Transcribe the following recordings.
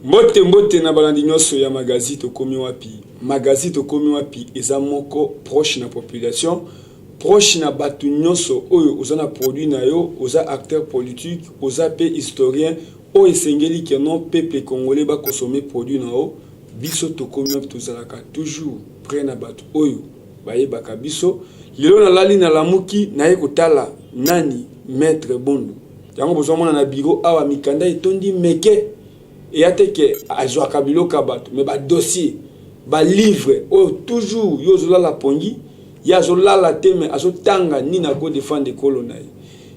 Mbote mbote na balandi nyonso ya magazi tokomi wapi. Magazi tokomi wapi eza moko proche na population, proche na bato nyonso oyo oza na produit na yo, oza acteur politique, oza pe historien oyo esengeli que non peuple congolais ba consommer produit na yo. Biso tokomi wapi tozalaka toujours près na bato oyo bayebaka biso. Lelo nalali nalamuki naye kotala nani Maitre Bondo. Yango bozomona na bureau awa mikanda etondi meke eya te ke azwaka biloko ya bato mais ba dossier ba livre oyo toujours yo ozolala pongi ye azolala te mais azotanga nini ako defendre ekolo na ye.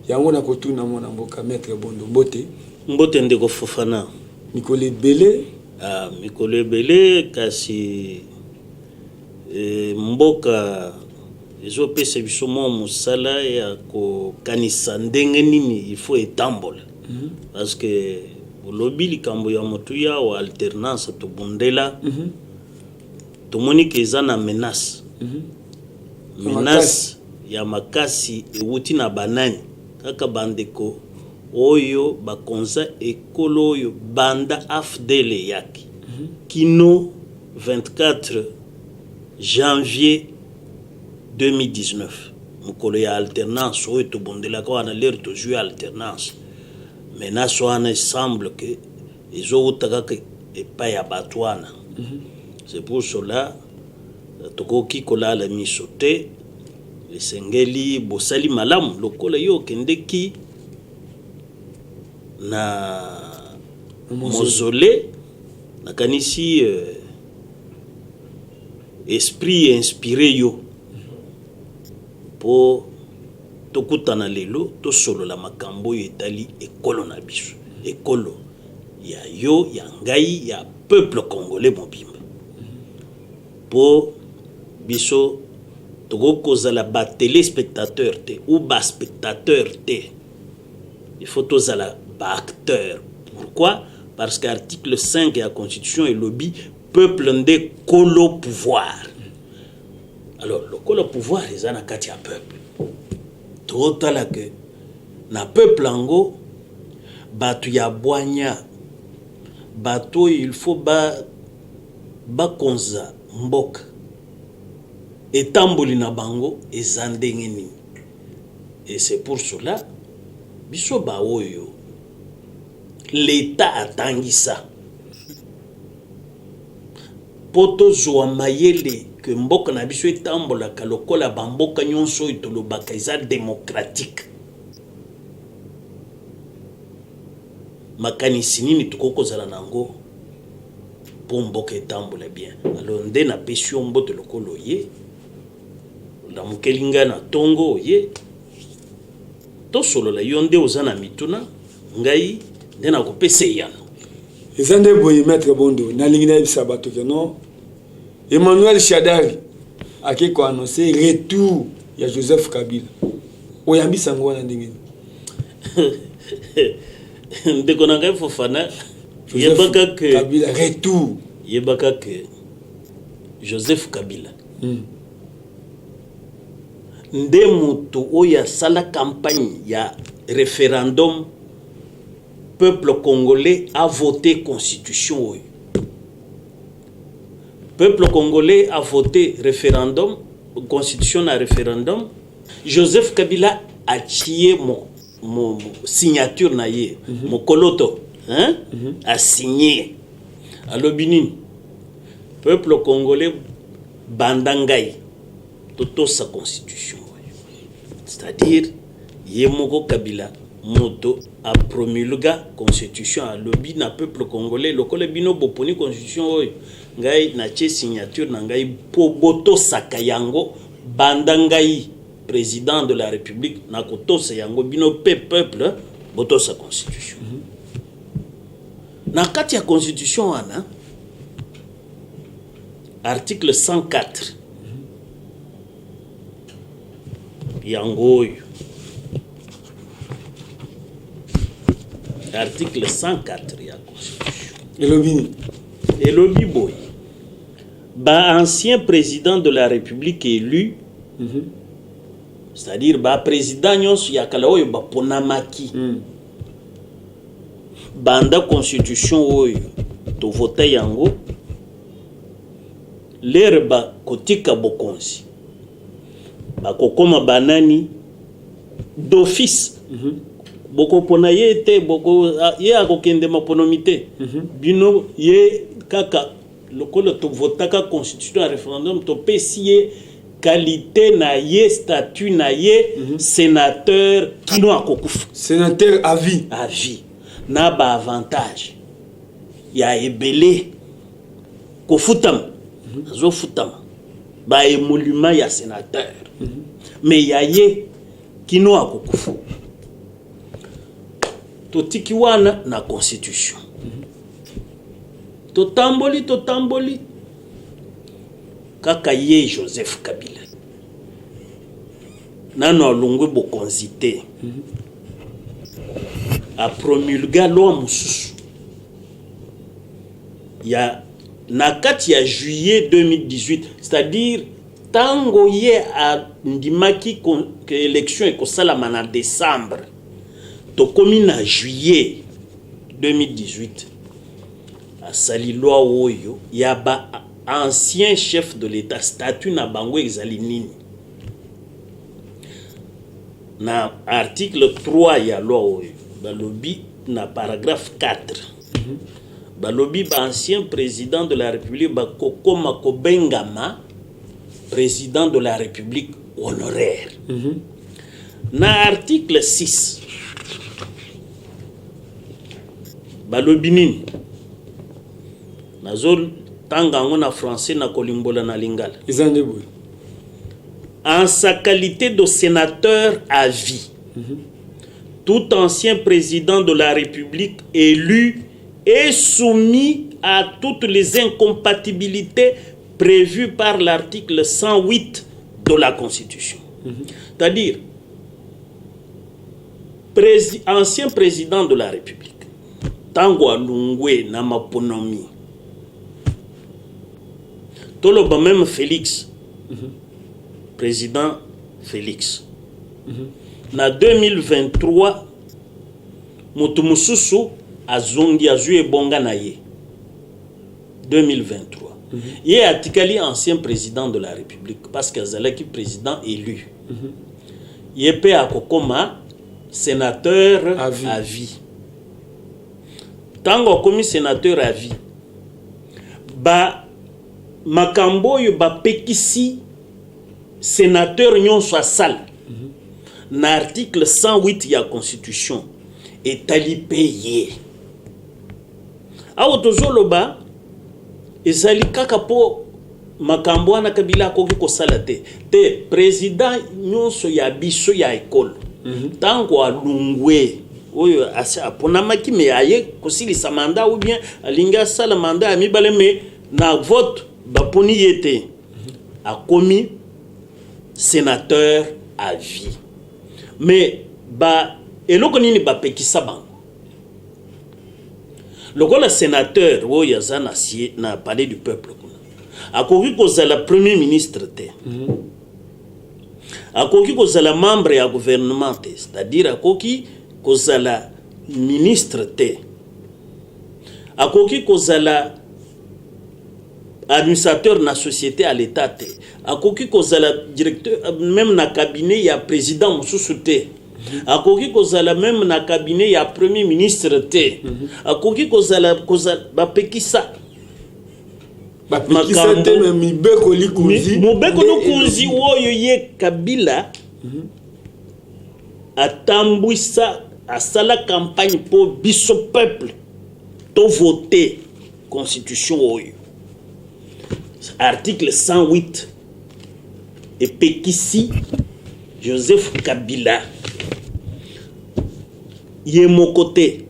Yango nakotuna mwana mboka Maitre Bondo mbote. Mbote ndeko Fofana. Mikolo ebele. Ah, mikolo ebele kasi e, mboka ezopesa biso mwa mosala ya kokanisa ndenge nini il faut etambola. Parce que olobi likambo ya motuya wa alternance tobundela. Tomoni ke eza na menace. Menace ya makasi ewuti na banani? Kaka bandeko oyo bakonza ekolo oyo banda AFDL eyaki kino 24 janvier 2019, mokolo ya alternance oyo tobundelaka wana lere tozwi alternance. Menace wana semble que ezowuta kaka epai ya bato wana. C'est pour cela tokoki kolala miso te, esengeli bosali malamu lokola yo okendeki na mausolée, nakanisi esprit inspiré yo po tokutana lelo tosolola makambo oyo etali ekolo na biso, ekolo ya yo, ya ngai, ya peuple congolais mobimba. Po biso tokoki kozala ba telespectateurs te ou ba spectateurs te, il faut tozala ba acteurs. Pourquoi? Parce que article 5 ya constitution elobi peuple nde kolo pouvoir. Alors lokola pouvoir eza na kati ya peuple, totala que na peuple yango bato ya bwanya, bato oyo il faut bakonza mboka, etamboli na bango eza ndenge nini. Et c'est pour cela biso ba oyo l'État atangisa po tozwa mayele que mboka na biso etambolaka lokola ba mboka nyonso oyo tolobaka eza démocratique. Makanisi nini tokoki kozala na yango po mboka etambola bien? Alors nde napesi yo mbote lokola oye, olamukeli ngai na tongo oye, tosolola. Yo nde oza na mituna, ngai nde nakopesa eyano. Eza nde boye Maître Bondo, nalingi nayebisa bato ke non, Emmanuel Shadary ake ko annoncer retour ya Joseph Kabila. Oyambisa yango wana ndenge nini? Ndeko na ngai Fofana, yebaka ke Kabila retour. Yebaka ke Joseph Kabila nde moto oyo asala campagne ya référendum, peuple congolais a voté constitution oyo. Peuple congolais a voté référendum, constitution na référendum. Joseph Kabila atie mo signature na ye, mokoloto, hein? A signé. Alobi nini? Peuple congolais banda ngai totosa constitution oyo. C'est-à-dire ye moko Kabila moto a promulga constitution, alobi na peuple congolais lokola bino boponi constitution oyo, ngai natie signature na ngai po botosaka yango, banda ngai président de la république nakotosa yango, bino pe peuple botosa constitution. Na kati ya constitution wana article 104 yango oyo, article 104 ya constitution elobi nini? Elobi boye: ba ancien président de la république élu, c'est-à-dire ba président nyonso ya kala oyo baponamaki, Banda constitution oyo tovota yango, lere bakotika bokonzi, bakokoma banani d'office. Bokopona ye te, boko ye akokende maponomi te. Bino ye kaka lokola tovotaka constitution ya référendum, topesi ye qualité na ye, statut na ye, sénateur kino akokufa. Sénateur à vie. À vie, na baavantage ya ebele, kofutama, azofutama baémolument ya sénateur, mais ya ye kino akokufa. Totiki wana na constitution, totamboli, totamboli kaka. Ye Joseph Kabila nano alongwe bokonzi te, apromulga loi mosusu ya na kati ya juillet 2018, c'est-à-dire ntango ye andimaki ke élection ekosalama na décembre, tokomi na juillet 2018, asali loi oyo ya ba ancien chef de l'État, statut na bango ezali nini. Na article 3 ya loi oyo, balobi na paragraphe 4, balobi baancien président de la République bakokoma kobengama président de la République honoraire. Na article 6, balobi nini? Nazotanga yango na français, na kolimbola na lingala. Eza nde boye. En sa qualité de sénateur à vie, tout ancien président de la République élu est soumis à toutes les incompatibilités prévues par l'article 108 de la Constitution. C'est-à-dire, ancien président de la République, tango alongwe na maponomi, toloba même Félix, président Félix, na 2023 moto mosusu azongi, azwi ebonga na ye 2023, ye atikali ancien président de la République parce que azalaki président élu. Ye mpe akokoma sénateur à vie. À vie. Ntango akomi sénateur à vie, ba makambo oyo bapekisi sénateur nyonso asala na article 108 ya constitution etali mpe ye. Awa tozoloba ezali kaka mpo makambo wana Kabila akoki kosala te. Te, président nyonso ya biso ya ekolo, ntango alongwe, oyo aponamaki mais aye kosilisa mandat ou bien alingi asala mandat ya mibale, mais na vote baponi ye te, akomi sénateur à vie. Mais ba eloko nini bapekisa bango? Lokola sénateur oyo aza na Palais du Peuple kuna, akoki kozala premier ministre te, akoki kozala membre ya gouvernement te, c'est-à-dire akoki kozala ministre te, akoki kozala administrateur na société à l'État te, akoki kozala directeur même na cabinet ya président mosusu te, akoki kozala même na cabinet ya premier ministre te, akoki kozala bapekisa. Bapekisa te, mais mibeko likonzi. Mobeko likonzi oyo ye Kabila atambwisa, asala campagne mpo biso peuple tovote constitution oyo, article 108 epekisi Joseph Kabila ye moko te,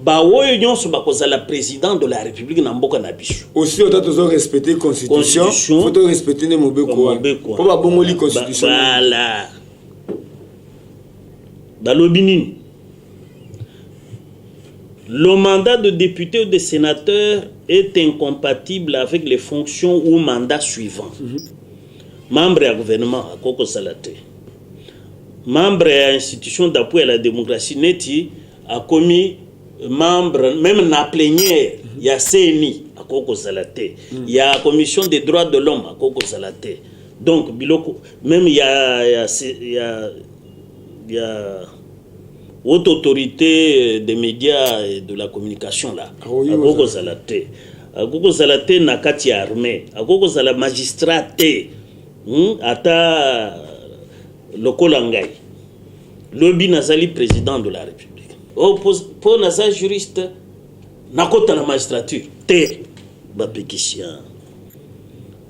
baoyo nyonso bakozala président de la République na mboka na biso. Aussi ota tozo respecter constitution, faut to respecter nde mobeko wana mpo babongoli constitution. Voilà, balobi nini? Le mandat de député ou de sénateur est incompatible avec les fonctions ou mandats suivants: membre ya gouvernement akoki kozala te, membre ya institution d'appui à la démocratie, neti akomi Membre même na plénière ya CENI akoki kozala te, ya Commission des droits de l'homme akoki kozala te. Donc biloko même ya Haute Autorité des médias et de la communication là, akoki kozala te. Akoki kozala te na kati ya armée, akoki kozala magistrat te. Ata lokola ngai lobi nazali président de la République, mpo naza juriste, nakota na magistrature te, bapekisi.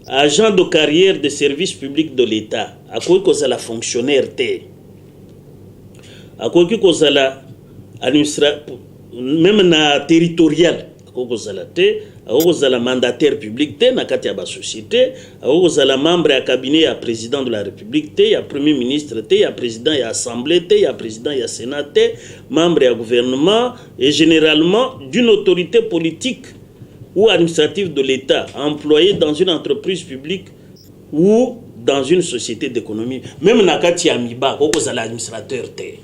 Agent de carrière de service public de l'État akoki kozala fonctionnaire te, akoki kozala même na territorial akoki kozala te, akoki kozala mandataire public te na kati ya basociété, akoki kozala membre ya cabinet ya président de la République te, ya premier ministre te, ya président ya assemblée te, ya président ya sénat te, membre ya gouvernement et généralement d'une autorité politique ou administrative de l'État, employé dans une entreprise publique ou dans une société d'économie. Même na kati ya MIBA akoki kozala administrateur te.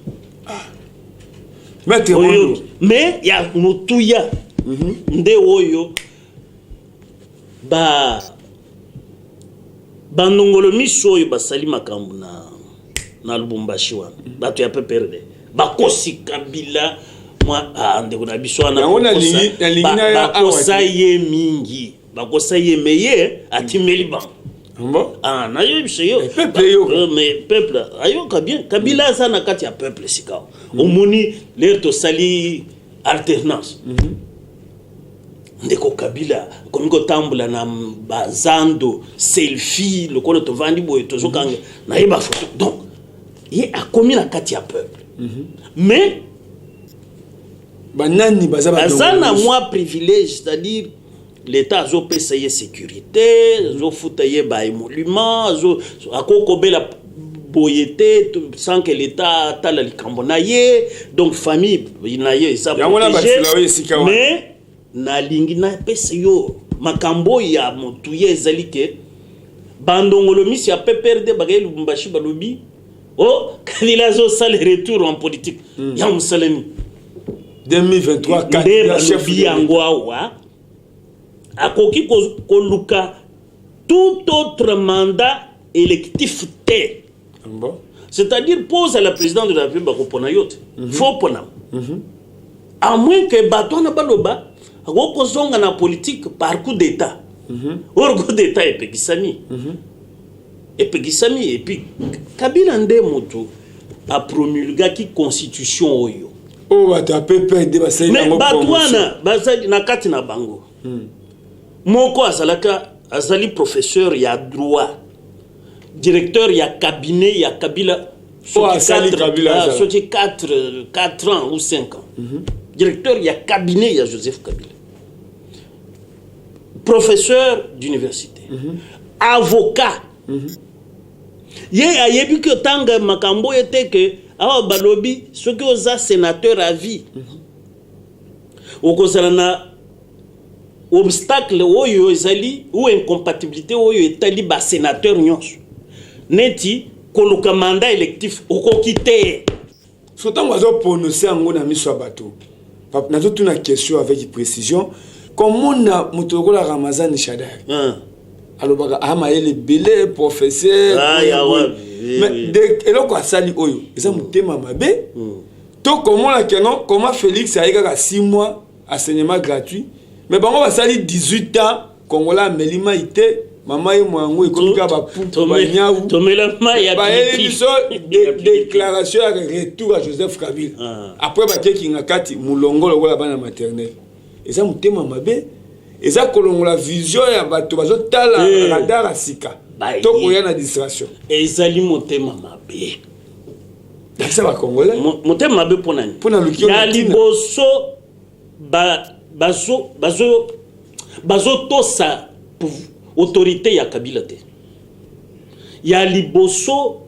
Maître Oyo, mais ya motuya nde oyo ba banongolo miso oyo basali makambo na Lubumbashi wana, bato ya PPRD bakosi Kabila mwa, ah, ndeko na biso wana. Yango nalingi Bakosa ye mingi, bakosa ye, me ye atimeli bango. Bon. Ah, nayebi yo. Eh, peuple eyoka. Mais peuple ayoka bien. Kabila aza na kati ya peuple sika. Omoni lere tosali alternance, ndeko Kabila akomi kotambola na bazando, selfie, lokola tovandi boye, tozokanga na ye bafoto. Donc ye akomi na kati ya peuple, mais Banani baza? Aza na mwa privilège, c'est-à-dire l'État azopesa ye sécurité, azofuta ye baémolument, akoki kobela boye te sans que l'État atala likambo na ye. Donc famille na ye eza Yango na protégée. Basila oyo esika wana. Mais nalingi napesa yo makambo ya motuya, ezali ke bandongolo misi ya PPRD bakei Lubumbashi, balobi: "O Kabila azosala retour en politique ya mosala nini?" 2023 Nde candidat chef balobi de yango awa, akoki koluka tout autre mandat électif te. Bon. C'est-à-dire mpo ozala président de la République, bakopona yo te, faut pona, à moins que bato wana baloba akoki kozonga na politique par coup d'état. Or coup d'état epekisami, epekisami. Et puis Kabila nde moto apromulgaki constitution oyo. Oyo bato ya PPRD basali Mais yango bato promotion. wana bazali na kati na bango, moko azalaka, azali professeur ya droit, directeur ya cabinet ya Kabila. Oyo asali Kabila azala. Soki 4 ans ou 5 ans, directeur ya cabinet ya Joseph Kabila, professeur d'université, avocat. Ye ayebi ke otanga makambo oyo te, ke awa balobi soki oza sénateur à vie, okozala na obstacle oyo ezali ou incompatibilité oyo etali basénateur nyonso, neti koluka mandat électif okoki te. So ntango azoprononce yango na miso ya bato, nazotuna question avec précision: komona moto lokola Ramazani Shadari, alobaka aa mayele ebele, professeur, Ah, ya boye, boye. wapi, Mais oui. eloko asali oyo eza motema mabe to komona keno koma Félix aye kaka 6 mois enseignement gratuit, mais bango basali 18 ans, Congolais ameli mai te. Mama ye mo yango ekomi kaka bapupu, banyau. Tomela mai ya Bayeli pilipili. biso déclaration ya retour ya Joseph Kabila. Après bakekinga kati molongo lokola bana maternelle. Eza motema mabe, eza kolongola vision ya bato bazotala radar ya sika to koya na distraction. Ezali motema mabe. Lakisa bacongolais. Motema mabe mpo nani? Mpo na luki oyo Ya na ntina. liboso, bazotosa autorité ya Kabila te. Ya liboso,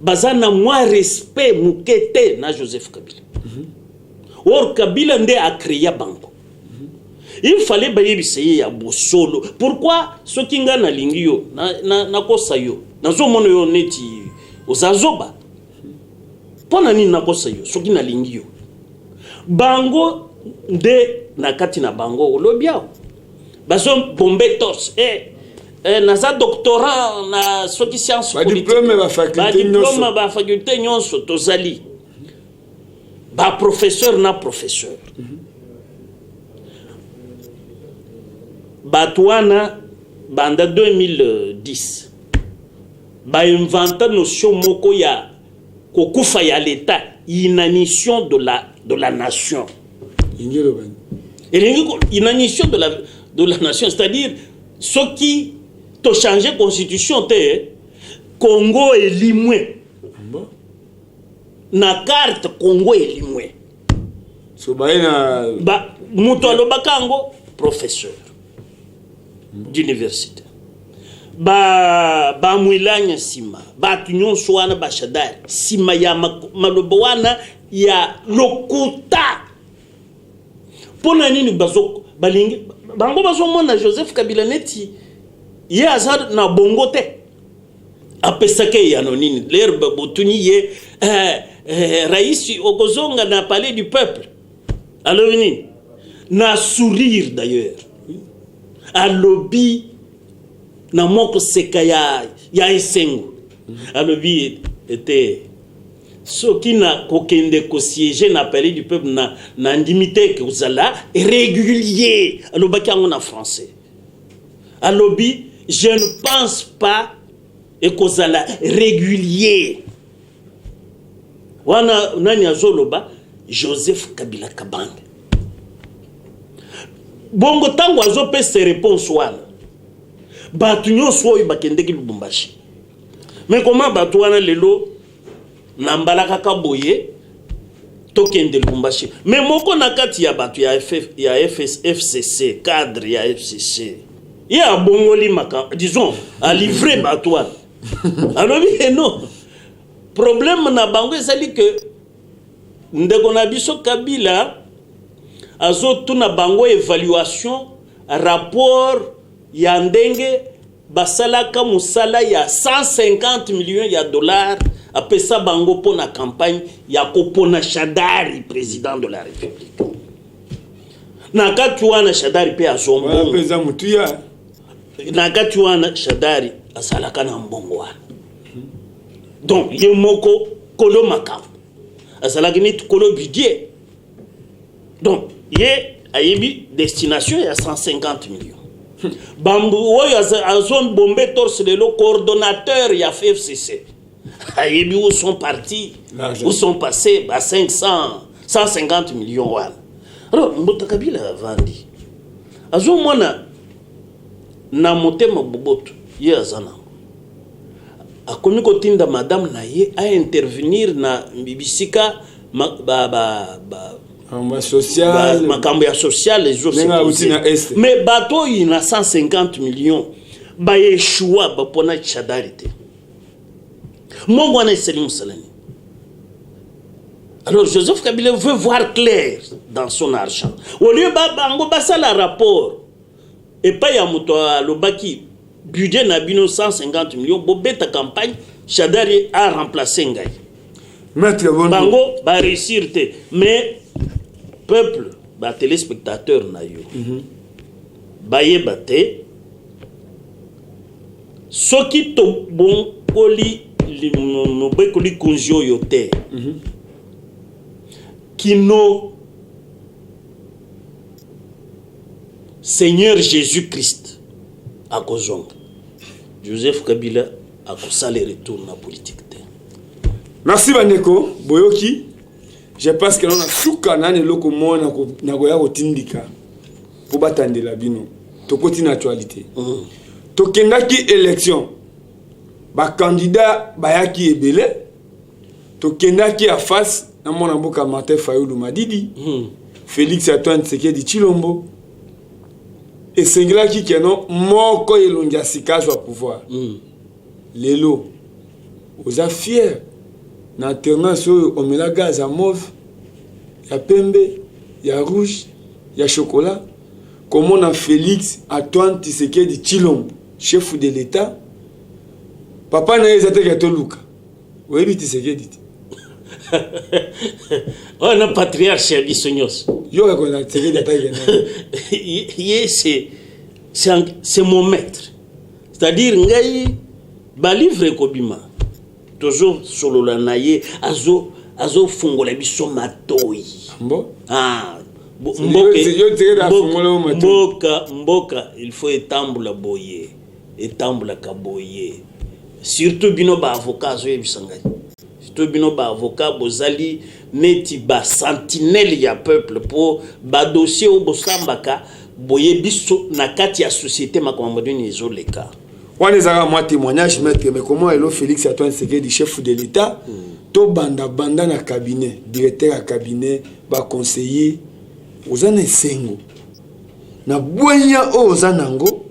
baza na mwa respect moke te na Joseph Kabila. Or Kabila nde acréa bango. Il fallait bayebisa ye ya bosolo. Pourquoi? Soki nga nalingi yo, nakosa yo, nazomona yo neti oza zoba, mpo na nini nakosa yo soki nalingi yo? Bango Nde na kati na bango olobi awa bazo bombe torse eh, eh, naza doctorant na soki science politique, ba diplôme, ba faculté nyonso, tozali ba professeur na professeur. Bato wana banda 2010 bainventa notion moko ya kokufa ya l'État, inanition de la nation. Elingi inanition de la nation, c'est-à-dire soki tochange constitution te, Congo elimwe na carte, Congo elimwe. So baye na ba, moto alobaka yango, professeur d'université, ba bamwilanya nsima, bato nyonso wana bashadari nsima ya maloba wana ya lokuta. Mpo na nini bazo balingi bango bazomona Joseph Kabila neti ye aza na bongo te? Apesaki eyano nini lere botuni ye "Rais, okozonga na Palais du Peuple?" Alobi nini? Na sourire d'ailleurs, alobi na mwa koseka ya esengo, alobi ete soki na kokende kosiéger na Palais du Peuple, na nandimi te kozala régulier. Alobaki yango na français, alobi: "Je ne pense pas ekozala régulier." Wana nani azoloba? Joseph Kabila Kabange. Bongo ntango azopesa réponse wana, bato nyonso oyo bakendeki Lubumbashi, mais comment bato wana lelo na mbala kaka boye tokende Lubumbashi? Mais moko na kati ya bato ya, FF, ya FS, FCC, cadre ya FCC, ye abongoli maka, disons alivre bato wana, alobi eno problème na bango ezali ke ndeko na biso Kabila azotuna bango évaluation, rapport ya ndenge basalaka mosala ya 150 millions ya dollars apesa bango mpo na campagne ya kopona Shadari président de la République. Na kati wana Shadari mpe azwa mbongo. Eza motuya. Na kati wana Shadari azalaka na mbongo wana, donc ye moko kolo makambo azalaki neti kolo budget. Donc ye ayebi destination ya 150 millions. Bambu oyo azobombe torse lelo, coordonnateur ya FCC, ayebi où sont partis, où sont passés ba 500 150 millions wana. Alors Mbota Kabila avandi, azomona na motema boboto ye aza nango, akomi kotinda madame na ye aintervenir na bisika ba, social, makambo ya social. Mais bato oyo na 150 millions baéchoua, bapona Shadari te. Mbongo wana esali mosala nini? Alors Joseph Kabila veut voir clair dans son argent. Au lieu bango basala rapport epai ya moto alobaki budget na bino 150 millions, bobeta campagne, Shadari a remplacé ngai. Maître. Bango baréussir te. Mais peuple, batéléspectateur na yo bayeba te, soki tobongoli mobeko likonzi oyo te kino Seigneur Jésus Christ akozonga, Joseph Kabila akosala retour na politique te. Merci bandeko boyoki. Je pense que na suka nani eloko moko nakoya kotindika mpo batandela bino. Tokoti na actualité. Tokendaki élection, bacandidat bayaki ebele. Tokendaki ya face na mwana mboka Martin Fayulu Madidi, Félix Antoine Tshisekedi Tshilombo. Esengelaki keno moko elongi ya sika azwa pouvoir. Lelo oza fier na alternance oyo omela gaz ya mauve, ya pembe, ya rouge, ya chocolat, komona Félix Antoine Tshisekedi Tshilombo chef de l'État? Papa na ye eza teke toluka, oyebi Tshisekedi te. Wana patriarche ya biso nyonso. Yo reconnaître Tshisekedi ataki nani? Ye c'est mon maître, c'est-à-dire ngai balivre ekobima, tozosolola na ye, azofungola biso matoi. Mbo Ah, Yo Tshisekedi afungola yo matoi. Mboka il faut etambola boye, etambolaka boye. Surtout bino baavocat, azoyebisa ngai, surtout bino baavocat, bozali neti basentinelle ya peuple, mpo badossier oyo bosambaka boye, biso na kati ya société makambo nini ezoleka. Wana ezalaka mwa témoignage, maître. Mais comment elo Félix Antoine Tshisekedi, chef de l'État, tobanda banda na cabinet, directeur ya cabinet, baconseiller, oza na esengo na bwenya oyo oza nango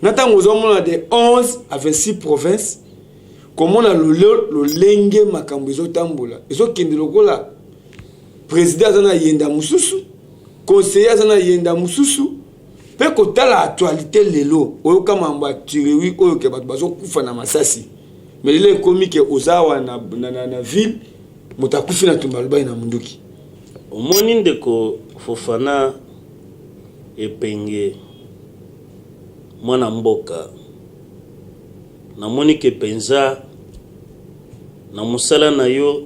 na ntango ozomona de 11 à 26 provinces, komona lolenge makambo ezotambola, ezokende lokola président aza na yenda mosusu, conseiller aza na yenda mosusu, mpe kotala actualité lelo, oyoka mambo ya tuerie oyo ke bato bazokufa na masasi, mais lelo ekomi ke oza awa na ville, moto akufi na tumba lobai na munduki. Omoni, ndeko Fofana Epenge, mwana mboka, namoni ke mpenza na mosala na yo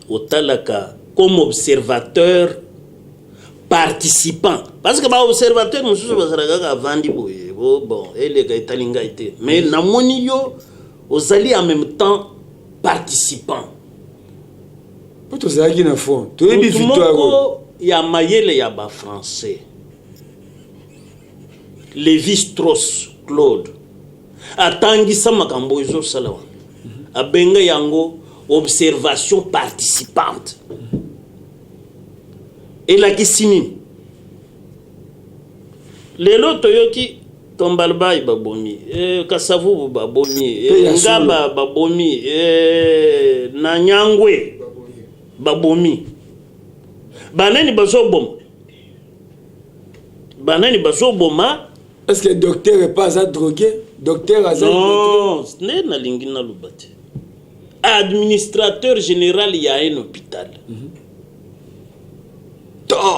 otalaka comme observateur participant, parce que baobservateur mosusu bazalaka kaka avandi boye, bon, eleka, etali ngai te. Mais namoni yo ozali en même temps participant. Mpo tozalaki na front, toyebi Motu victoire oyo. Moko ya mayele ya bafrançais, Lévi Strauss Claude, atangisa makambo oyo ezosala wana, abenga yango observation participante. Elakisi nini? Lelo toyoki Tombalbaye babomi, Kasavubu babomi, Mpe ya solo. Ngaba babomi, na Nyangwe babomi. Banani bazoboma? Banani bazoboma? Est ce que docteur epa aza drogué? Docteur aza Non, nde nalingi naloba te. Administrateur général ya un hôpital,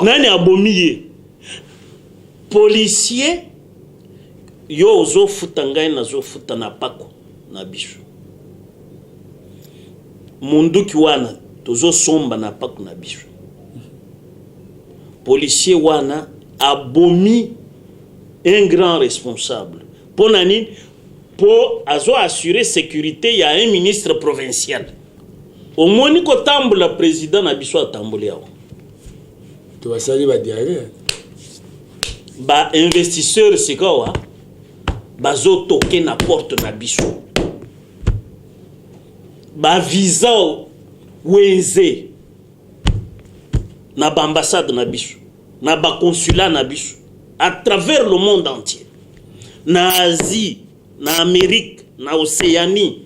nani abomi ye? Policier. Yo ozofuta, ngai nazofuta na pako na biso. Munduki wana tozosomba na pako na biso. Policier wana abomi un grand responsable mpo na nini? Mpo azo assurer sécurité ya un ministre provincial. Omoni kotambola président na biso atamboli awa. To basali badiarrhée. Bainvestisseur sikawa bazotoke na porte na biso, bavisa wenze na baambassade na biso, na baconsulat na biso à travers le monde entier, na Asie, na Amérique, na Océanie,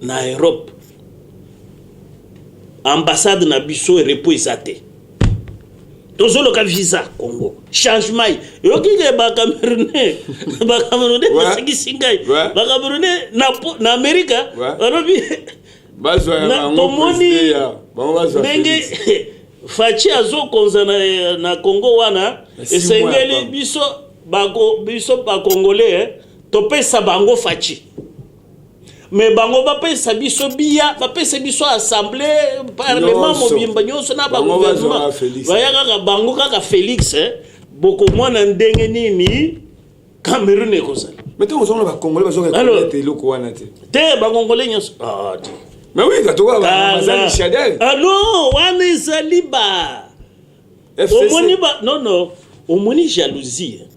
na Europe. Ambassade na biso repos eza te, tozoloka visa Congo. Changement, yoki ke bacamerounais basekisi ngai. Bacamerounais na Amerika balobi bazwa ya bango. Tomoni président ya bango bazwa. Ndenge Félix. Fatshi azokonza na Congo wana, Na 6 mois ya esengeli pamba. biso bacongolais, topesa bango Fatshi, mais bango bapesa biso biya, bapesa biso assemblée, parlement Nyonso. mobimba nyonso na Bango bagouvernement. bazwaka Félix. Baya kaka bango kaka Félix, bokomona ndenge nini Cameroun ekozala. Mais ntango ozomona bacongolais bazoka Alors- reconnaître eloko wana te. Te, bacongolais nyonso, ah, te. Mais oui, katoka Tala. bazali Shadary. Ah non, wana ezali ba FCC. Omoni ba, non, omoni jalousie, hein.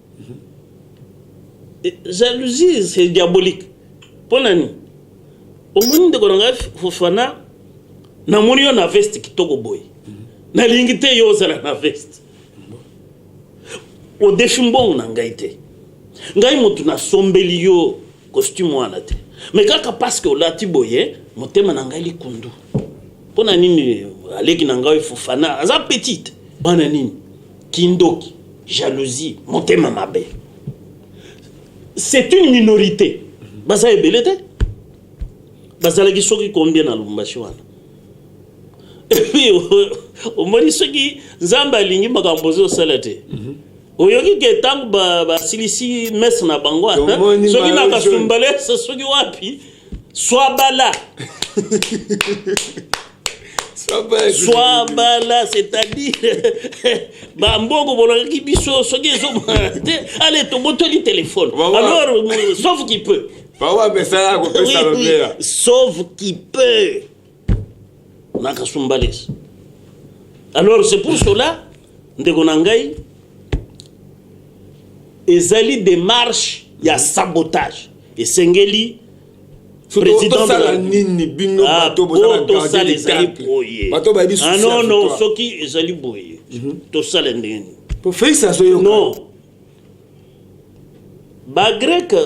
Jalousie, c'est diabolique. Mpo na nini? Omoni, ndeko na ngai Fofana, namoni yo na veste kitoko boye, nalingi te yo ozala na veste. Odefi mbongo na ngai te, ngai motu nasombeli yo costume wana te, mais kaka parce que olati boye, motema na ngai likundu. Mpo na nini aleki na ngai Fofana aza petite wana? Nini? Kindoki, jalousie, motema mabe. C'est une minorité, baza ebele te. Bazalaki soki combien na Lubumbashi wana? Et puis omoni, soki Nzambe alingi, makambo ozosala te. Oyoki ke ntango basilisi messe na bango wana, Tomoni soki na mayo. Kasumbalesa, soki wapi, swabala. Swabala, c'est-à-dire bambongo bolakaki biso, soki ezomona te, ale tobotoli telefone. Baba. Alors, sauf qui peut. Bawa mesala kopesa Oui. lobela. Sauve qui peut na Kasumbalesa. Alors, c'est pour cela, ndeko na ngai, ezali démarche ya sabotage. Esengeli président de Tosala la nini, bino Ah, bato boza po na gardien tosala de ezali temple, boye. bato bayebi Ah souci non ya non victoire. Soki ezali boye, tosala ndenge nini? Po Félix azoyoka. Non, Bagreke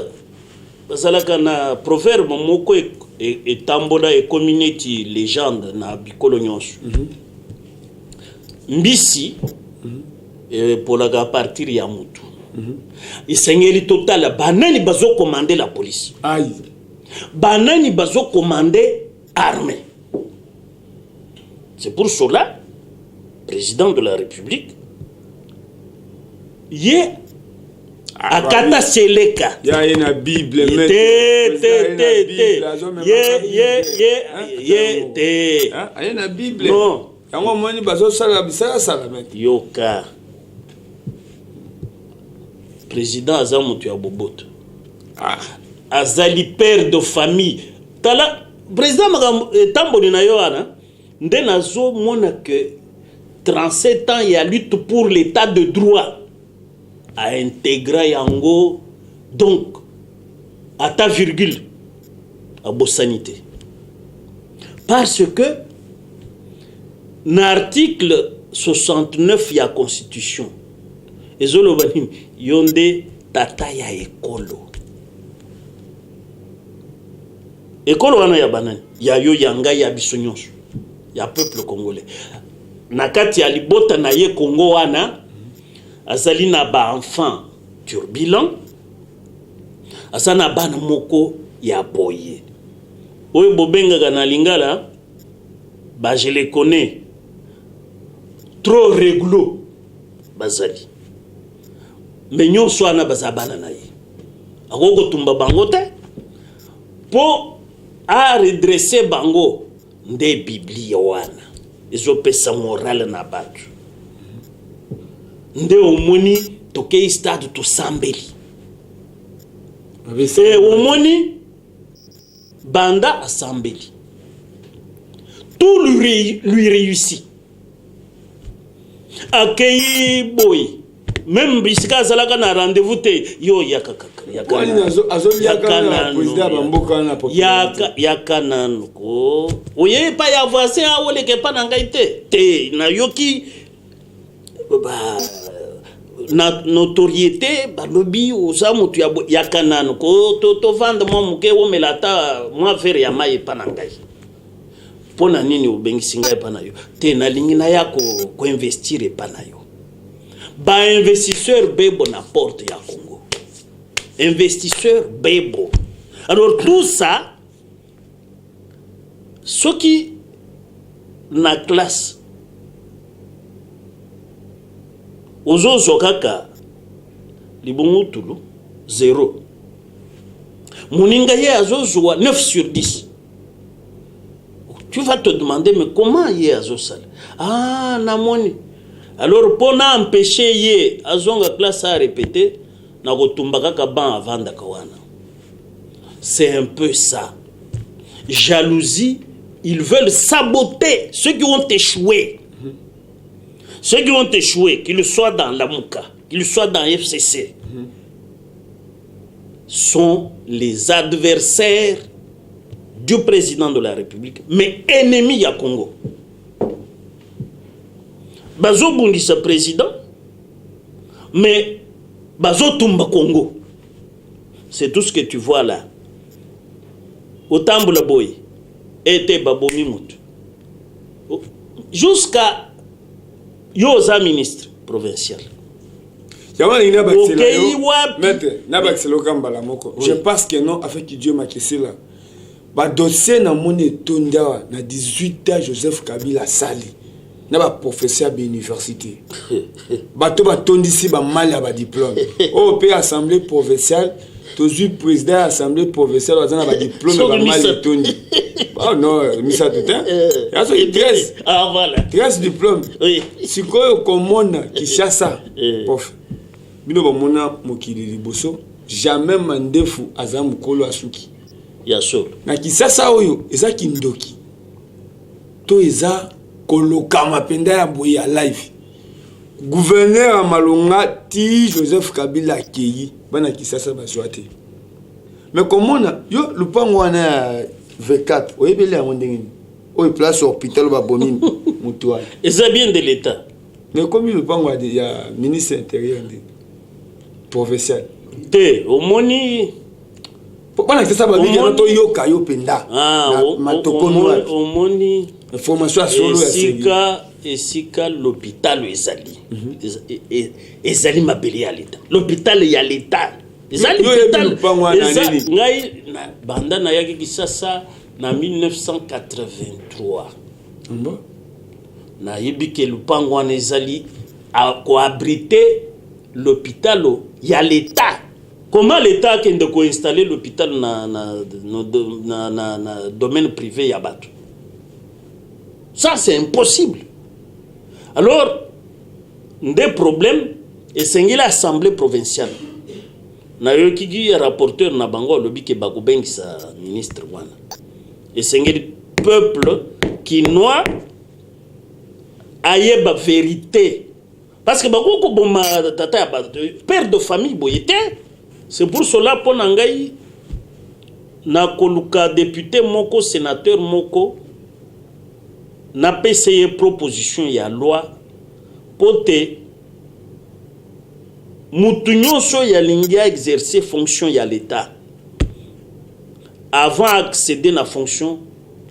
bazalaka na proverbe moko etambola, ekomi neti légende na bikolo nyonso: mbisi epolaka a partir ya mutu. Esengeli totala banani bazokomande la police, ai banani bazokomande armée. C'est pour cela, président de la République, ye akata seleka. Ya ye na Bible. Te, te, te, te, ye ye ye ye te. Aye na Bible. Non. Yango omoni bazosala bisalasala, maître. Yoka, président aza moto ya boboto. Azali père de famille. Tala président, makambo etamboli na yo wana nde nazomona ke 37 ans ya lutte pour l'état de droit, aintégra yango. Donc ata virgule abosani te, parce que na article 69 ya Constitution ezoloba nini? Yo nde tata ya ekolo. Ekolo wana ya banani? Ya yo, ya ngai, ya biso nyonso, ya peuple congolais. Na kati ya libota na ye Congo wana, azali na baenfant turbulent, aza na bana moko ya boye oyo bobengaka na lingala ba je les connais, trop réglo. Bazali me nyonso wana baza bana na ye. Akoki kotumba bango te mpo aredresse bango. Nde Biblia wana ezopesa morale na bato. Nde omoni tokei stade, tosambeli. E omoni banda asambeli, tout lui réussit. Akei boye, même bisika azalaka na rendez-vous te, yo yaka kaka, yaka Wani nanu. Azoliaka Yaka na nanu, président ya bamboka wana popularité. Yaka, yaka nanu ko oye epai ya voisin, awoleka epai na ngai te. Te, nayoki ba na notoriété, balobi oza moto ya yaka nanu ko tovanda mwa moke, omela ata mwa verre ya mai epa na ngai. Mpo na nini obengisi ngai epa na yo te? Nalingi naya koinvestir epa na yo. Bainvestisseur bebo na porte ya Congo, investisseur bebo. Alors, tout ça, soki na classe ozozwa kaka libungutulu 0, moninga ye azozwa 9 sur 10, tu vas te demander: mais comment ye azosala? Ah, namoni. Alors, mpo na empêcher ye azonga classe arépéter, na kotumba kaka ban avandaka wana. C'est un peu ça, jalousie. Ils veulent saboter ceux qui ont échoué. Ceux qui ont échoué, qu'ils soient dans Lamuka, qu'ils soient dans FCC, sont les adversaires du président de la République, mais ennemis ya Congo. Bazobundisa président, mais bazotumba Congo. C'est tout ce que tu vois là. Otambola boye, ete babomi mutu. Jusqu'à yo oza ministre provincial. Yango nalingi nabakisela Okei yo wapi? Maître, nabakisela yo kaka mbala moko. Oui. Je pense que non, avec Dieu makesela. Badossier namoni etondi awa na 18 ans Joseph Kabila asali na baprofesseur ya bauniversité, bato batondisi bamali ya badiplôme oyo mpe assemblée provinciale. Tozwi président ya assemblée provinciale aza na badiplôme ya bamali etondi. Oh non, misato te, ya soki 13. Ah, voilà. 13 diplôme. Sikoyo komona Kinshasa, prof, bino bamona mokili liboso, jamais mandefu aza mokolo asuki. Ya solo. Na Kisasa oyo eza kindoki to eza kolokama mpenza ya boye ya live. Gouverneur ya malonga ti Joseph Kabila akei, bana Kisasa bazwa te. Me komona yo lupango wana ya V4, oyebeli yango ndenge nini? Oyo place hôpital babomi motu wana. Eza bien de l'État. Me ekomi lupango ya ministre intérieur nde provincial. Te, omoni. Bana Kisasa babiki toyoka yo mpenza. Matokomi wapi? Omoni. Information ya solo ya. Esika l'hôpital ezali, ezali mabele ya l'État, l'hôpital ya l'État ezali. Ngai banda nayaki Kisasa na 1983, nayebi ke lupango wana ezali koabrite l'hôpital ya l'État. Comment l'État akende koinstaller l'hôpital na domaine privé ya bato? Ça, c'est impossible. Alors nde problème esengeli assemblée provinciale. Nayokiki rapporteur na bango alobi ke bakobengisa ministre wana. Esengeli peuple kinois ayeba vérité, parce que bakoki koboma tata ya bato, père de famille boye te. C'est pour cela, mpo na ngai, nakoluka député moko, sénateur moko, napesa ye proposition ya loi mpo te mutu nyonso oyo alingi aexercer fonction ya l'État, avant accéder na fonction,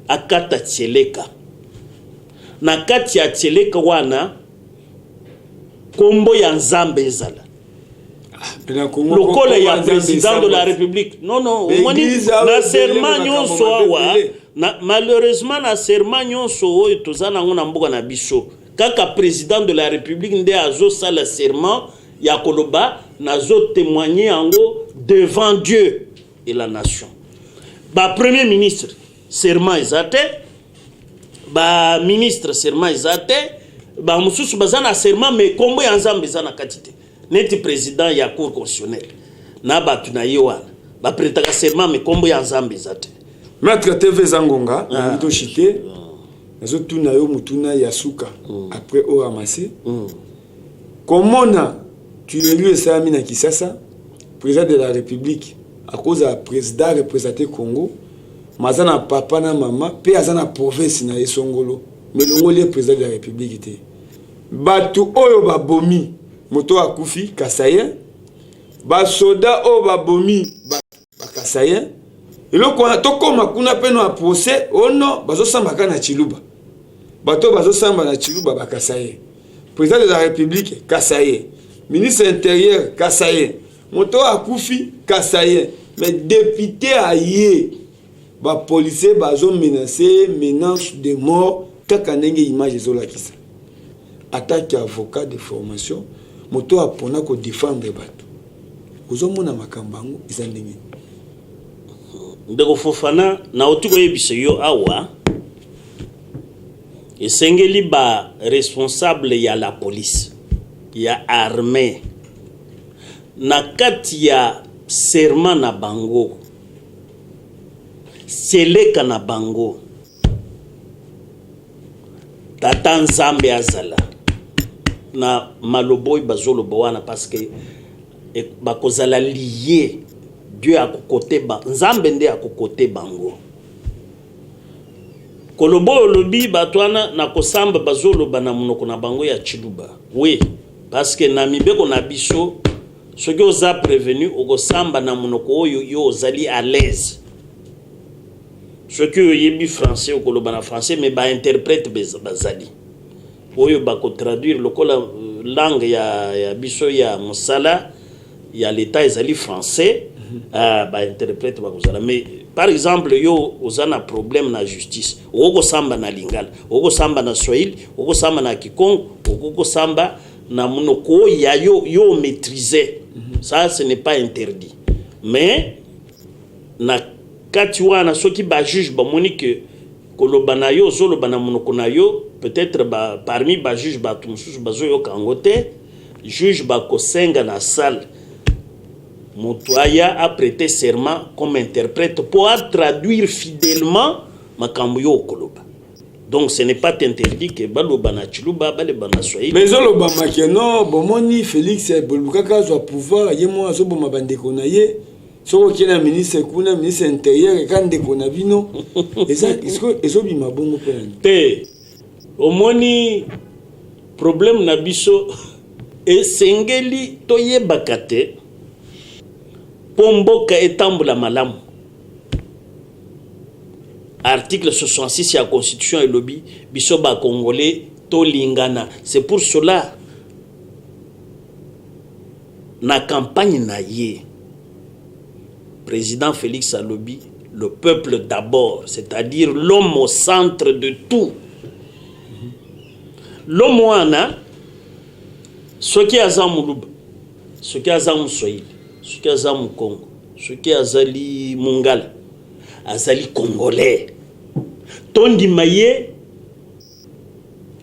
akata tieleka. Na kati ya tieleka wana, nkombo ya Nzambe ezala lokola ya président de la République. Non, non, omoni, na serment nyonso awa na, malheureusement, na serment nyonso oyo toza nango na mboka na biso, kaka président de la République nde azosala serment ya koloba: nazotémoigne yango devant Dieu et la nation. Bapremier ministre, serment eza te. Baministre, serment eza te. Bamosusu baza na serment, mais nkombo ya Nzambe eza na kati te, neti président ya Cour constitutionnelle na bato na ye wana baprêtaka serment, mais nkombo ya Nzambe eza te. Maître TV, eza ngonga nalingi toshite. Nazotuna yo motuna ya suka après oramase. Komona tuerie esalami na Kisasa, président de la République akozala président, représente Congo, ma aza na papa na mama mpe aza na province na ye songolo, mais elongoli ye président de la République te. Bato oyo babomi moto akufi, kasaïen, basoda oyo babomi, bakasaïen, eloko wana tokóma kuna mpe no ya procès ono bazosamba kaka na Chiluba. Bato oyo bazosamba na Chiluba, bakasaïen. Président de la République, kasaïen. Ministre intérieur, kasaïen. Moto oyo akufi, kasaïen. Mais député aye, bapolicier bazomenace, menace de mort, kaka ndenge image ezolakisa. Atake avocat de formation, moto oyo apona kodefendre bato, ozomona makambo yango eza ndenge? Ndeko Fofana, nauti koyebisa yo awa, esengeli baresponsable ya la police, ya armée, na kati ya serment na bango, seleka na bango, tata Nzambe azala na maloba oyo bazoloba wana, parce que bakozala lié. Dieu akokote ba, Nzambe nde akokote bango. Koloba oyo olobi, bato wana na kosamba bazoloba na monoko na bango ya Chiluba, oui, parce que na mibeko na biso, soki oza prévenu, okosamba na monoko oyo yo ozali à l'aise. Soki oyebi français, okoloba na français, mais bainterprète bazali oyo bakotraduire. Lokola langue ya biso ya mosala ya l'État ezali français, bainterprète bakozala. Mais Par exemple, yo oza na problème na justice, okoki kosamba na lingala, okoki kosamba na swahili, okoki kosamba na kikongo, okoki kosamba na monoko oyo ya yo, yo maîtriser. Ça, ce n'est pas interdit. Mais na kati wana, soki bajuge bamoni ke koloba na yo, ozoloba na monoko na yo, peut-être parmi bajuge bato mosusu bazoyoka yango te, juge bakosenga na salle moto aya aprêter serment comme interprète pour traduire fidèlement makambo yo okoloba. Donc ce n'est pas interdit ke baloba na tshiluba, baloba na swahili. Mais ezolobama ke non, bomoni Félix bolukaka azwa pouvoir, ye mo azoboma bandeko na ye. Soki okei na ministre kuna, ministre intérieur eka ndeko na bino. Eza ezobima bongo mpo na nini? Te, omoni, problème na biso, esengeli toyebaka te mpo mboka etambola malamu. Article 66 ya constitution elobi biso bacongolais tolingana. C'est pour cela, na campagne na ye, président Félix alobi: le peuple d'abord, c'est-à-dire l'homme au centre de tout. L'homme wana, soki aza moluba, soki aza moswahili, soki aza mokongo, soki azali mongala, azali congolais. Tondima ye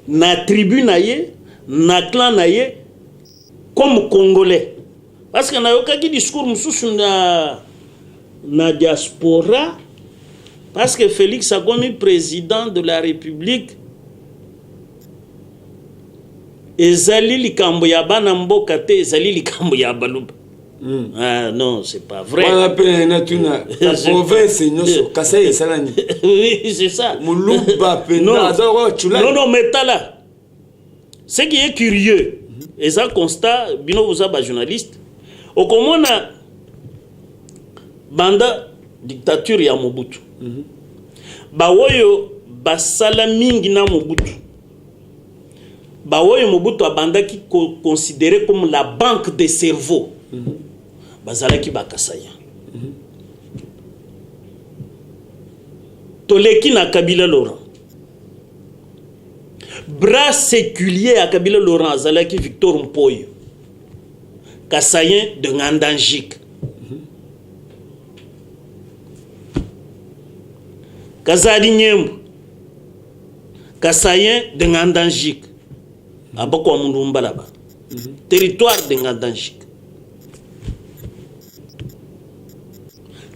na tribu na ye, na clan na ye, comme congolais. Parce que nayokaki discours mosusu na diaspora, parce que Félix akomi président de la République, ezali likambo ya bana mboka te, ezali likambo ya baluba. Ah non, c'est pas vrai. Wana mpe natuna, na province nyonso Kasai esalani? Oui, c'est ça. Moluba mpenza aza lokola Tshulani. Non, non, mais tala, ce qui est curieux, eza constat, bino boza bajournaliste, okomona banda dictature ya Mobutu, baoyo basala mingi na Mobutu, baoyo Mobutu abandaki koconsidérer comme la banque des cerveaux, bazalaki bakasaïens. Toleki na Kabila Laurent, bras séculier ya Kabila Laurent azalaki Victor Mpoyo, kasaïen de Ngandajika. Kazadi Nyembo, kasaïen de Ngandajika, aboko Mulumba là-bas, territoire de Ngandajika.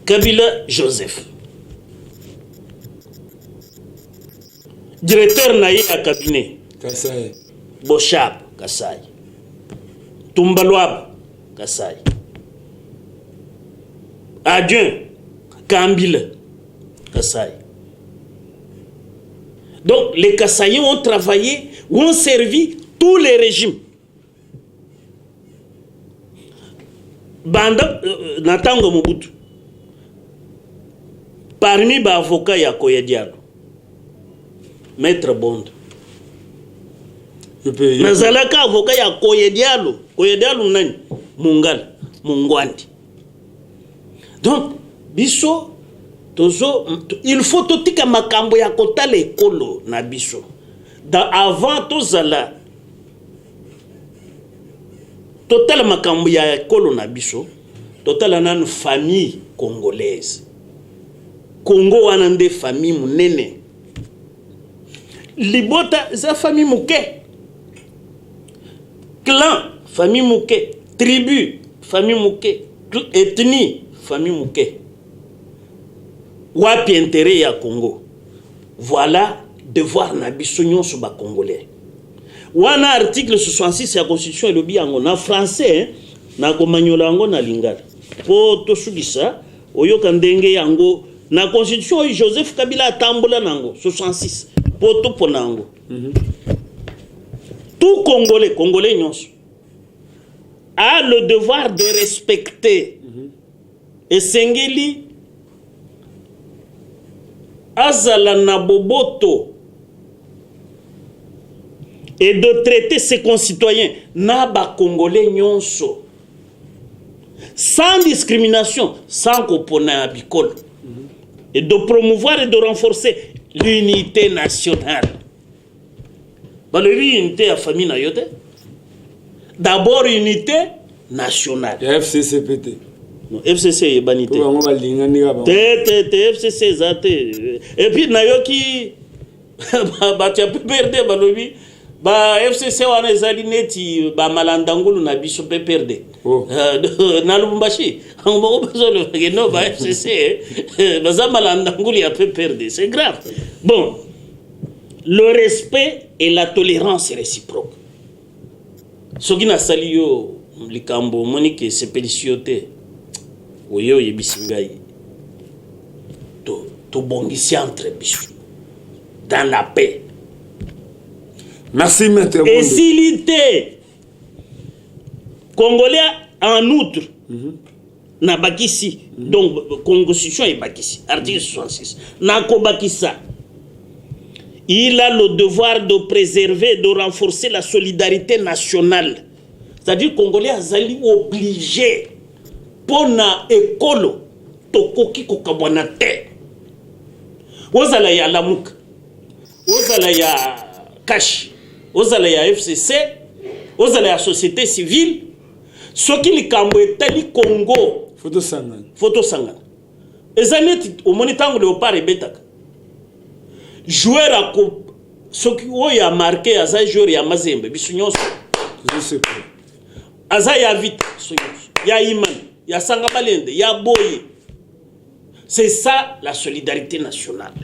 Kabila Joseph, directeur na ye ya cabinet, Kasai. Boshab, Kasai. Tumbalwab, Kasai. Adjoint Kambila, Kasai. Donc les Kasaïens ont travaillé, ont servi tous les régimes. Banda na ntango Mobutu, parmi baavocat ya Koya Diallo, maître Bondo, Yo mpe nazalaka avocat ya Koya Diallo. Koya Diallo nani? Mongala, mongwandi. Donc biso tozo, il faut totika makambo ya kotala ekolo na biso. Avant tozala totala makambo ya ekolo na biso, totala nanu famille congolaise. Congo wana nde famille monene, libota eza famille moke, clan famille moke, tribu famille moke, ethnie famille moke. Wapi intérêt ya Congo? Voilà devoir na biso nyonso bacongolais. Wana article 66 ya constitution elobi yango na français, na komanyola yango na lingala mpo tosukisa. Oyoka ndenge yango na constitution oyo Joseph Kabila atambola nango, 66, mpo topona yango. Tout congolais, congolais nyonso, a le devoir de respecter, esengeli azala na boboto, et de traiter ses concitoyens, na bacongolais nyonso, sans discrimination, sans kopona ya bikolo. Et de promouvoir et de renforcer l'unité nationale. Balobi unité ya famille na yo te, d'abord unité nationale. Ya FCC pe te. Non, FCC eyebani te. Po bango balingani kaka bango. Te te te, FCC eza te. Et puis nayoki bato ya PPRD balobi ba FCC wana ezali neti ba malanda ngulu na biso PPRD. Oh. Na Lubumbashi bango bango bazoloba ke non, ba FCC baza malanda ngulu ya PPRD, c'est grave. Bon, le respect et la tolérance réciproque. Soki nasali yo likambo, omoni ke esepelisi yo te, oye oyebisi ngai, tobongisi entre biso dans la paix. Merci, maître Bondo. Esili te. Congolais en outre nabakisi, donc constitution ebakisi article 66, nakobakisa: il a le devoir de préserver, de renforcer la solidarité nationale. C'est-à-dire congolais azali obligé mpo na ekolo, tokoki kokabwana te. Ozala ya Lamuka, ozala ya CACH, ozala ya FCC, ozala ya société civile, soki likambo etali Congo, Faut tosangana. Faut tosangana. Eza neti omoni ntango Léopard ebetaka, joueur ako soki oyo amarquer aza joueur ya Mazembe, biso nyonso Tozosepela. Aza ya Vita, biso nyonso ya Imana, ya Sanga Balende, ya boye. C'est ça la solidarité nationale,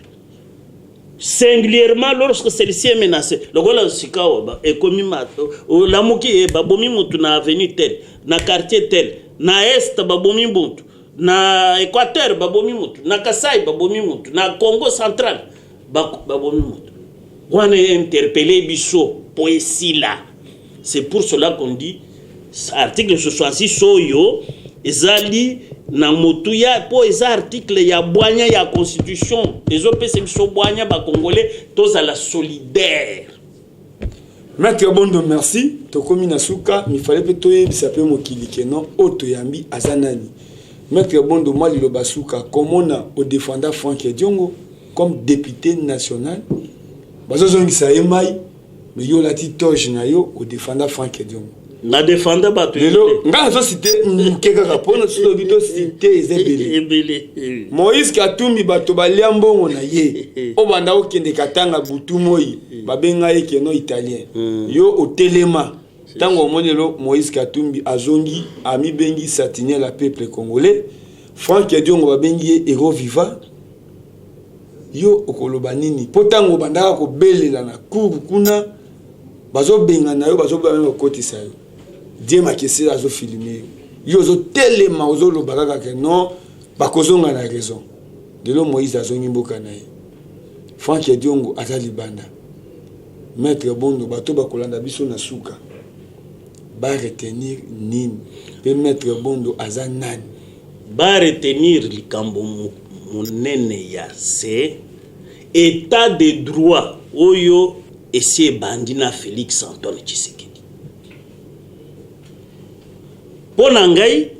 singulièrement lorsque celle-ci est menacée. Lokola sika awa ekomi olamuki e babomi mutu na avenue tel, na quartier tel, na Est babomi mutu, na Équateur babomi mutu, na Kasai babomi mutu, na Congo Central babomi mutu, wana interpellé biso po esila. C'est pour cela qu'on dit article 66 oyo ezali na motuya, mpo eza article ya bwanya ya constitution, ezopesa biso bwanya bacongolais tozala solidaire. Maître Bondo, merci. Tokomi na suka. Mifale mpe toyebisa mpe mokili keno oyo toyambi aza nani. Maître Bondo, mwa liloba suka. Komona odefenda Frank Diongo comme député national, bazozongisa ye mai, mais yo olati toge na yo, odefenda Frank Diongo. Nadefenda bato. Lelo ngai nazociter moke kaka mpona soki tobi tociter, eza ebele. Ebele. Moïse Katumbi, bato balia mbongo na ye, oyo banda kokende Katanga butu moi, babenga ye keno italien. Yo otelema. Ntango omoni lelo Moïse Katumbi azongi, amibengi sentinelle ya peuple congolais, Frank Diongo babengi ye héros vivant, yo okoloba nini? Mpo ntango obandaka kobelela na cour kuna, bazobengana yo, bazobengana kokotisa yo, Die Makesela azofilmer yo, yo ozotelema, ozoloba kaka ke non, bakozonga na raison. Lelo Moïse azongi mboka na ye, Frank Diongo aza libanda. Maître Bondo, bato bakolanda biso na suka baretenir nini? Mpe maître Bondo aza nani? Baretenir likambo monene ya se état de droit oyo esi ebandi na Félix Antoine Tshisekedi. Mpo na ngai,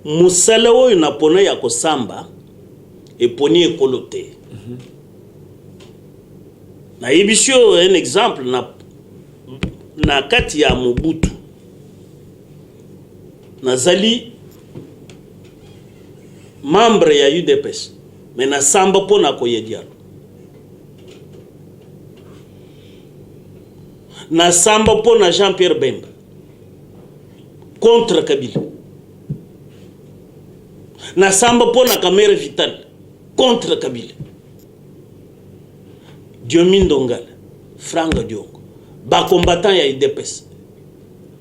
mosala oyo napona ya kosamba eponi ekolo te. Nayebisi yo un exemple: na kati ya Mobutu, nazali membre ya UDPS, mais nasamba mpo na koya dialo, nasamba mpo na Jean Pierre Bemba contre Kabila, nasamba mpo na Kamerhe Vital contre Kabila, Diomi Ndongala, Frank Diongo, bacombattant ya UDPS,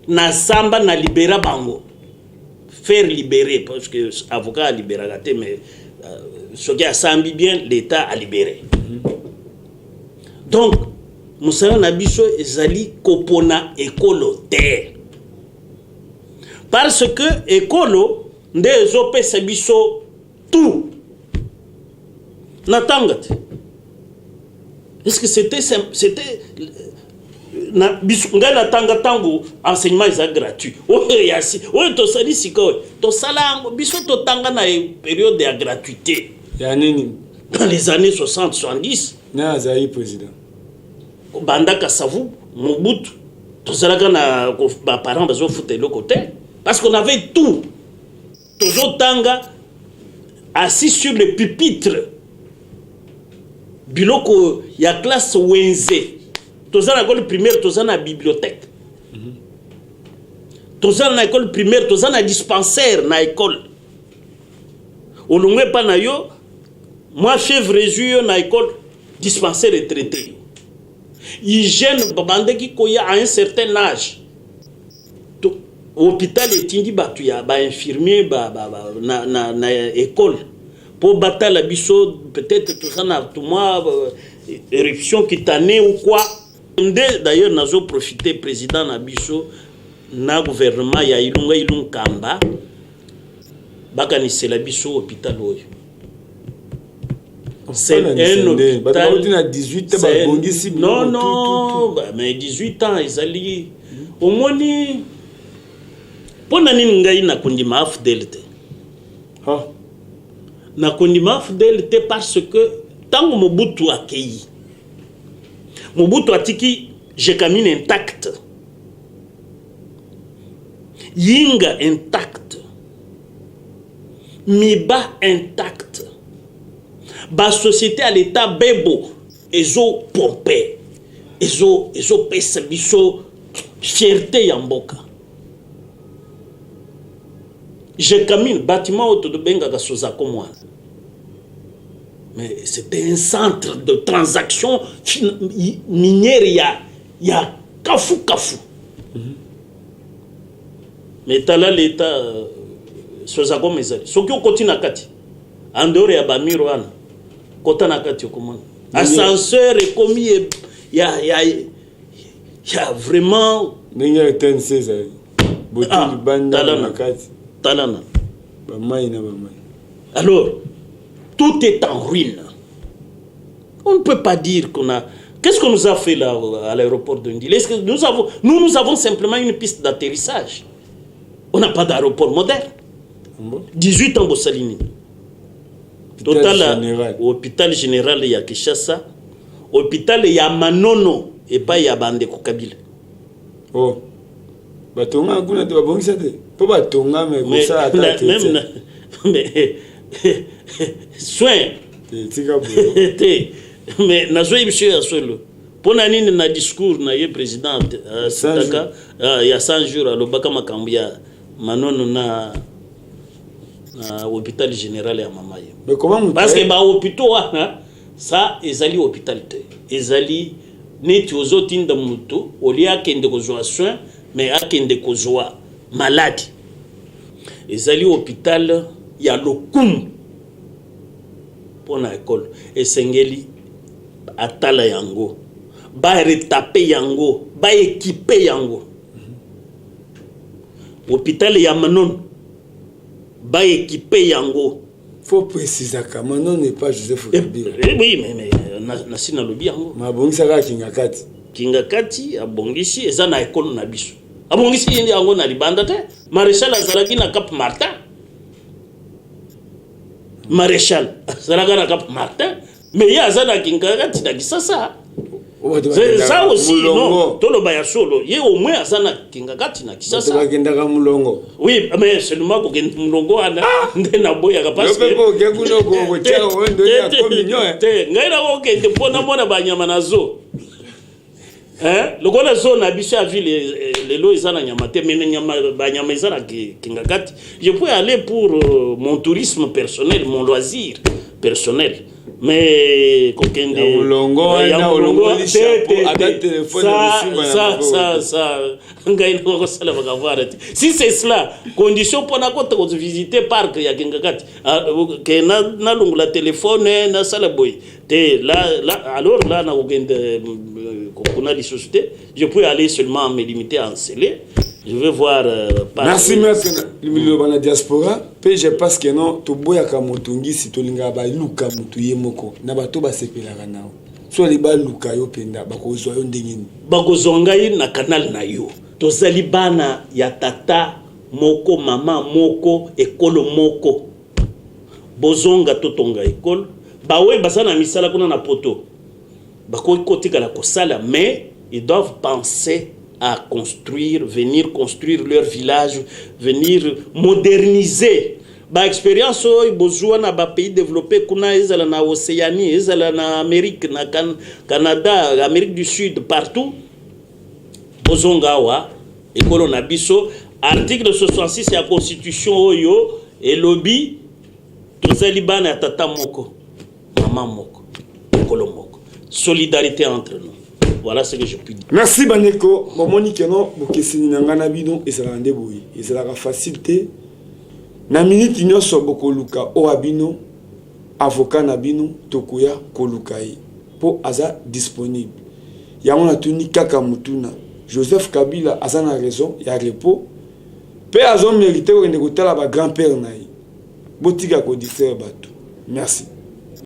nasamba na libérer bango, faire libérer, parce que avocat alibéraka te, mais soki asambi bien, l'État a libéré. Donc mosala na biso ezali kopona ekolo te, parce que ekolo nde ezopesa biso tout. Natanga te. Est-ce que c'était Na biso, ngai natanga ntango enseignement eza gratuit. Oyo ya si oyo tosali sikoyo, tosala yango, biso totanga na période ya gratuité. Ya nini? Dans les années 60, 70. Na azali président? Banda Kasavu, Mobutu, tozalaka na baparent bazofuta eloko te, parce qu'on avait tout. Tozotanga assis sur le pupitre, biloko ya classe, wenze. Toza na école primaire, toza na bibliothèque, toza na école primaire, toza na dispensaire na école. Olongwe epa na yo, mwa fièvre ezwi yo na école, dispensaire etraité yo. Hygiène, babandaki koya à un certain âge. Hôpital etindi bato ya bainfirmier ba, na école mpo batala biso. Peut-être toza na mwa éruption cutanée ou quoi. Nde d'ailleurs nazoprofite, président na biso na gouvernement ya Ilunga Ilunkamba, bakanisela biso hôpital oyo. C'est un hôpital na 18 babongisi. Non, non, mais 18 ans ezali. Omoni mpo na nini ngai nakondima AFDL te? Nakondima AFDL te parce que ntango Mobutu akei, Mobutu atiki Gécamines intact, Yinga intact, Miba intact, basociété ya l'État bebo ezopompe, ezopesa biso fierté ya mboka. Gécamines, bâtiment oyo tobengaka Sozacom wana, mais c'était un centre de transaction minière ya kafu kafu. Mais tala l'État, Sozacom ezali, soki okoti na kati, en dehors ya bamurs wana, kota na kati, okomona ascenseur ekomi ya vraiment. Ndenge ya RTNC ezali bote libanda na kati. Tala na bamai na bamai. Alors tout est en ruine. On ne peut pas dire qu'on a. Qu'est-ce qu'on nous a fait là à l'aéroport de Ndjili? Est-ce que nous avons, nous, nous avons simplement une piste d'atterrissage. On n'a pas d'aéroport moderne. Bon. 18 ans, bosali nini? Hôpital général. Hôpital général ya Kinshasa, hôpital ya Manono epai ya bandeko Kabila. Oh. Batonga kuna te, babongisa te mpo batonga me kosala ata te. Même mais soin tika boye. Te, mais nazoyebi biso ya solo mpo na nini. Na discours na ye, président asitaka ya 100 jours, alobaka makambo ya Manono na hôpital général ya mama ye. Mais comment? Parce que bahôpitaux wana, ça ezali hôpital te, ezali neti ozotinda moto olie akende kozwa soin, mais akende kozwa maladi. Ezali hôpital ya lokumu mpo na ekole. Esengeli atala yango, baretape yango, baéquipe yango. Hôpital ya Manono, baéquipe yango. Faut précisaka, Manono n'est pas Joseph Kabila. Eh, oui, mais nasi nalobi yango. Mabongisaka Kinga Kati. Kinga Kati abongisi, eza na ekolo na biso. Abongisi yango na libanda te. Maréchal azalaki na Cap Martin, maréchal azalaka na Cap Martin, mais ye aza na Kinga Kati na Kisasa. Ça aussi, non, toloba ya solo, ye au moins aza na Kinga Kati na Kisasa. Bakendaka mulongo. Oui, mais seulement kokende mulongo wana nde naboyaka, parce que te, ngai nakokende mpo namona banyama na zoo. Lokola zoo na biso ya ville lelo eza na nyama te, mais nyama, banyama eza na Kinga Kati. Je peux aller pour mon tourisme personnel, mon loisir personnel, mais kokende ya molongo wana, olongoli chapeau, ata telefone. Ça, ça, ça, ngai nakosala makambo wana te. Si c'est cela condition mpona kota kovisite parc ya Kingakati, ke nalongola telefone, nasala boye te, là, alors là nakokende kuna lisusu te. Je peux aller seulement me limiter à Nsele, je vais voir. Merci, maître. Liloba na diaspora mpe, je pense que non, toboyaka moto ngisi, tolingaka baluka motu ye moko na bato basepelaka nao. So ali baluka yo mpenza, bakozwa yo ndenge nini? Bakozwa ngai na canal na yo. Tozali bana ya tata moko, mama moko, ekolo moko. Bozonga, totonga ekolo. Baoyo baza na misala kuna na Poto bakoki kotikala kosala, mais ils doivent penser à construire, venir construire leur village, venir moderniser. Baexpérience oyo bozwa na bapays développé kuna, ezala na Océanie, ezala na Amérique, na Canada, Amérique du Sud, partout, bozonga awa, ekolo na biso. Article 66 ya Constitution oyo elobi tozali bana ya tata moko, mama moko, ekolo moko. Solidarité entre nous, voilà ce que je puis dire. Merci bandeko. Bomoni keno bokeseni na ngai na bino ezalaka nde boye, ezalaka facile te. Na miniti nyonso bokoluka oyo ya bino avocat na bino, tokoya koluka ye mpo aza disponible. Yango natuni kaka mutuna: Joseph Kabila aza na raison ya repos mpe azomérite kokende kotala bagrand père na ye. Botika kodistraire bato. Merci.